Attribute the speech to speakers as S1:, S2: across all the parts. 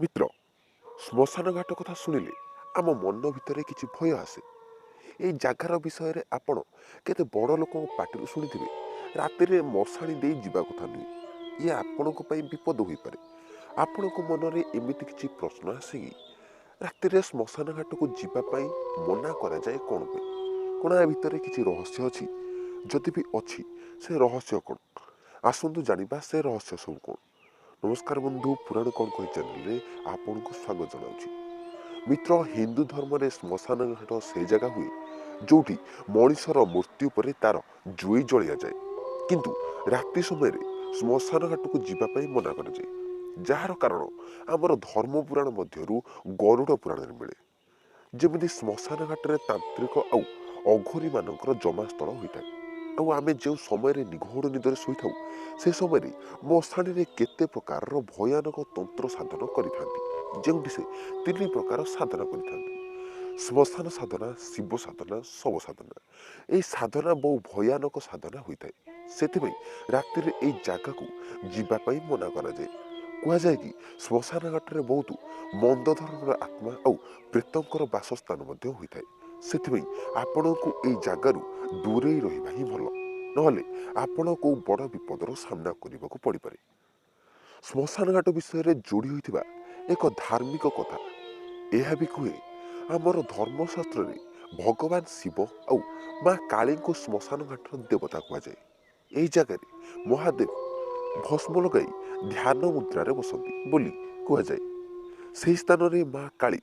S1: ମିତ୍ର, ଶ୍ମଶାନ ଘାଟ କଥା ଶୁଣିଲେ ଆମ ମନ ଭିତରେ କିଛି ଭୟ ଆସେ। ଏଇ ଜାଗାର ବିଷୟରେ ଆପଣ କେତେ ବଡ଼ ଲୋକଙ୍କ ପାଟିରୁ ଶୁଣିଥିବେ, ରାତିରେ ମଶାଣି ଦେଇ ଯିବା କଥା ନୁହେଁ, ଇଏ ଆପଣଙ୍କ ପାଇଁ ବିପଦ ହୋଇପାରେ। ଆପଣଙ୍କ ମନରେ ଏମିତି କିଛି ପ୍ରଶ୍ନ ଆସେ କି ରାତିରେ ଶ୍ମଶାନ ଘାଟକୁ ଯିବା ପାଇଁ ମନା କରାଯାଏ କ'ଣ ପାଇଁ? କ'ଣ ୟା ଭିତରେ କିଛି ରହସ୍ୟ ଅଛି? ଯଦି ବି ଅଛି, ସେ ରହସ୍ୟ କ'ଣ? ଆସନ୍ତୁ ଜାଣିବା ସେ ରହସ୍ୟ ସବୁ କ'ଣ। ନମସ୍କାର ବନ୍ଧୁ, ପୁରାଣ କ'ଣ କହି ଚ୍ୟାନେଲରେ ଆପଣଙ୍କୁ ସ୍ୱାଗତ ଜଣାଉଛି। ମିତ୍ର, ହିନ୍ଦୁ ଧର୍ମରେ ଶ୍ମଶାନ ଘାଟ ସେ ଜାଗା ହୁଏ ଯୋଉଠି ମଣିଷର ମୃତ୍ୟୁ ପରେ ତାର ଜୁଇ ଜଳିଆଯାଏ। କିନ୍ତୁ ରାତି ସମୟରେ ଶ୍ମଶାନ ଘାଟକୁ ଯିବା ପାଇଁ ମନା କରାଯାଏ, ଯାହାର କାରଣ ଆମର ଧର୍ମ ପୁରାଣ ମଧ୍ୟରୁ ଗରୁଡ଼ ପୁରାଣରେ ମିଳେ। ଯେମିତି ଶ୍ମଶାନ ଘାଟରେ ତାନ୍ତ୍ରିକ ଆଉ ଅଘୋରୀମାନଙ୍କର ଜମାସ୍ଥଳ ହୋଇଥାଏ। ଆଉ ଆମେ ଯେଉଁ ସମୟରେ ନିଘୋଡ଼ ନିଦରେ ଶୋଇଥାଉ, ସେ ସମୟରେ ମଶାଣିରେ କେତେ ପ୍ରକାରର ଭୟାନକ ତନ୍ତ୍ର ସାଧନ କରିଥାନ୍ତି, ଯେଉଁଠି ସେ ତିନି ପ୍ରକାର ସାଧନା କରିଥାନ୍ତି: ଶ୍ମଶାନ ସାଧନା, ଶିବ ସାଧନା, ଶବ ସାଧନା। ଏହି ସାଧନା ବହୁ ଭୟାନକ ସାଧନା ହୋଇଥାଏ। ସେଥିପାଇଁ ରାତିରେ ଏଇ ଜାଗାକୁ ଯିବା ପାଇଁ ମନା କରାଯାଏ। କୁହାଯାଏ କି ଶ୍ମଶାନ ଘାଟରେ ବହୁତ ମନ୍ଦ ଧରଣର ଆତ୍ମା ଆଉ ପ୍ରେତଙ୍କର ବାସସ୍ଥାନ ମଧ୍ୟ ହୋଇଥାଏ। ସେଥିପାଇଁ ଆପଣଙ୍କୁ ଏଇ ଜାଗାରୁ ଦୂରେଇ ରହିବା ହିଁ ଭଲ, ନହେଲେ ଆପଣ କୋଉ ବଡ଼ ବିପଦର ସାମ୍ନା କରିବାକୁ ପଡ଼ିପାରେ। ଶ୍ମଶାନ ଘାଟ ବିଷୟରେ ଯୋଡ଼ି ହୋଇଥିବା ଏକ ଧାର୍ମିକ କଥା ଏହା ବି କୁହେ, ଆମର ଧର୍ମଶାସ୍ତ୍ରରେ ଭଗବାନ ଶିବ ଆଉ ମା କାଳୀଙ୍କୁ ଶ୍ମଶାନ ଘାଟର ଦେବତା କୁହାଯାଏ। ଏହି ଜାଗାରେ ମହାଦେବ ଭସ୍ମ ଲଗାଇ ଧ୍ୟାନ ମୁଦ୍ରାରେ ବସନ୍ତି ବୋଲି କୁହାଯାଏ। ସେହି ସ୍ଥାନରେ ମା କାଳୀ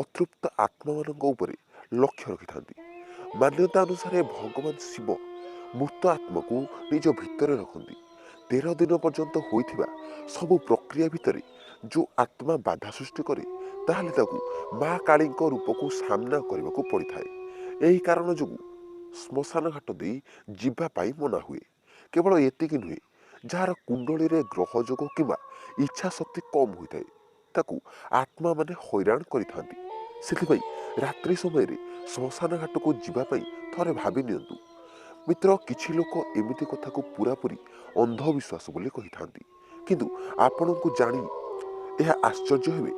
S1: ଅତୃପ୍ତ ଆତ୍ମାମାନଙ୍କ ଉପରେ ଲକ୍ଷ୍ୟ ରଖିଥାନ୍ତି। ମାନ୍ୟତା ଅନୁସାରେ ଭଗବାନ ଶିବ ମୃତ ଆତ୍ମାକୁ ନିଜ ଭିତରେ ରଖନ୍ତି। 13 ଦିନ ପର୍ଯ୍ୟନ୍ତ ହୋଇଥିବା ସବୁ ପ୍ରକ୍ରିୟା ଭିତରେ ଯେଉଁ ଆତ୍ମା ବାଧା ସୃଷ୍ଟି କରେ, ତାହେଲେ ତାକୁ ମା କାଳୀଙ୍କ ରୂପକୁ ସାମ୍ନା କରିବାକୁ ପଡ଼ିଥାଏ। ଏହି କାରଣ ଯୋଗୁଁ ଶ୍ମଶାନ ଘାଟ ଦେଇ ଯିବା ପାଇଁ ମନା ହୁଏ। କେବଳ ଏତିକି ନୁହେଁ, ଯାହାର କୁଣ୍ଡଳୀରେ ଗ୍ରହ ଯୋଗ କିମ୍ବା ଇଚ୍ଛା ଶକ୍ତି କମ୍ ହୋଇଥାଏ, ତାକୁ ଆତ୍ମାମାନେ ହଇରାଣ କରିଥାନ୍ତି। ସେଥିପାଇଁ ରାତ୍ରି ସମୟରେ ଶ୍ମଶାନ ଘାଟକୁ ଯିବା ପାଇଁ ଥରେ ଭାବି ନିଅନ୍ତୁ। ମିତ୍ର, କିଛି ଲୋକ ଏମିତି କଥାକୁ ପୁରାପୁରି ଅନ୍ଧବିଶ୍ୱାସ ବୋଲି କହିଥାନ୍ତି। କିନ୍ତୁ ଆପଣଙ୍କୁ ଜାଣି ଏହା ଆଶ୍ଚର୍ଯ୍ୟ ହେବେ,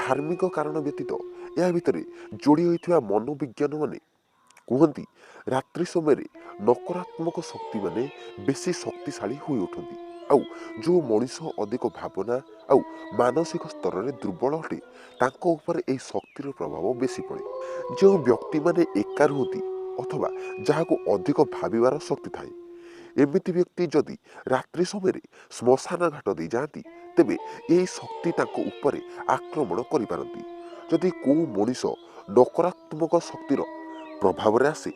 S1: ଧାର୍ମିକ କାରଣ ବ୍ୟତୀତ ଏହା ଭିତରେ ଯୋଡ଼ି ହୋଇଥିବା ମନୋବିଜ୍ଞାନ ମାନେ କୁହନ୍ତି, ରାତ୍ରି ସମୟରେ ନକାରାତ୍ମକ ଶକ୍ତିମାନେ ବେଶୀ ଶକ୍ତିଶାଳୀ ହୋଇ ଉଠନ୍ତି। ଆଉ ଯେଉଁ ମଣିଷ ଅଧିକ ଭାବନା ଆଉ ମାନସିକ ସ୍ତରରେ ଦୁର୍ବଳ ଅଟେ, ତାଙ୍କ ଉପରେ ଏହି ଶକ୍ତିର ପ୍ରଭାବ ବେଶୀ ପଡ଼େ। ଯେଉଁ ବ୍ୟକ୍ତିମାନେ ଏକା ରୁହନ୍ତି ଅଥବା ଯାହାକୁ ଅଧିକ ଭାବିବାର ଶକ୍ତି ଥାଏ, ଏମିତି ବ୍ୟକ୍ତି ଯଦି ରାତ୍ରି ସମୟରେ ଶ୍ମଶାନ ଘାଟ ଦେଇ ଯାଆନ୍ତି, ତେବେ ଏହି ଶକ୍ତି ତାଙ୍କ ଉପରେ ଆକ୍ରମଣ କରିପାରନ୍ତି। ଯଦି କେଉଁ ମଣିଷ ନକାରାତ୍ମକ ଶକ୍ତିର ପ୍ରଭାବରେ ଆସେ,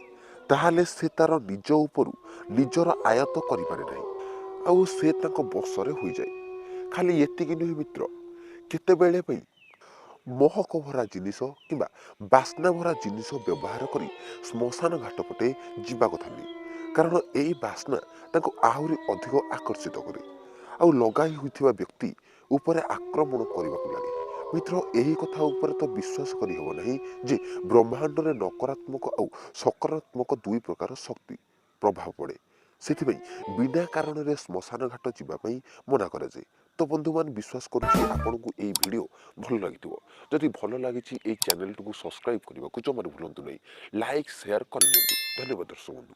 S1: ତାହେଲେ ସେ ତାର ନିଜ ଉପରୁ ନିଜର ଆୟତ୍ତ କରିପାରେ ନାହିଁ ଆଉ ସେ ତାଙ୍କ ବଶରେ ହୋଇଯାଏ। ଖାଲି ଏତିକି ନୁହେଁ ମିତ୍ର, କେତେବେଳେ ପାଇଁ ମହକ ଭରା ଜିନିଷ କିମ୍ବା ବାସ୍ନା ଭରା ଜିନିଷ ବ୍ୟବହାର କରି ଶ୍ମଶାନ ଘାଟ ପଟେ ଯିବା କଥା ନୁହେଁ, କାରଣ ଏହି ବାସ୍ନା ତାଙ୍କୁ ଆହୁରି ଅଧିକ ଆକର୍ଷିତ କରେ ଆଉ ଲଗାଇ ହୋଇଥିବା ବ୍ୟକ୍ତି ଉପରେ ଆକ୍ରମଣ କରିବାକୁ ଲାଗେ। ମିତ୍ର, ଏହି କଥା ଉପରେ ତ ବିଶ୍ୱାସ କରିହେବ ନାହିଁ ଯେ ବ୍ରହ୍ମାଣ୍ଡରେ ନକାରାତ୍ମକ ଆଉ ସକାରାତ୍ମକ ଦୁଇ ପ୍ରକାର ଶକ୍ତି ପ୍ରଭାବ ପଡ଼େ। ସେଥିପାଇଁ ବିନା କାରଣରେ ଶ୍ମଶାନ ଘାଟ ଯିବା ପାଇଁ ମନା କରାଯାଏ। ତ ବନ୍ଧୁମାନେ, ବିଶ୍ୱାସ କରୁଛି ଆପଣଙ୍କୁ ଏଇ ଭିଡ଼ିଓ ଭଲ ଲାଗିଥିବ। ଯଦି ଭଲ ଲାଗିଛି, ଏଇ ଚ୍ୟାନେଲଟିକୁ ସବସ୍କ୍ରାଇବ୍ କରିବାକୁ ଜମାରୁ ଭୁଲନ୍ତୁ ନାହିଁ। ଲାଇକ୍, ସେୟାର କରିଦିଅନ୍ତୁ। ଧନ୍ୟବାଦ ଦର୍ଶକ ବନ୍ଧୁ।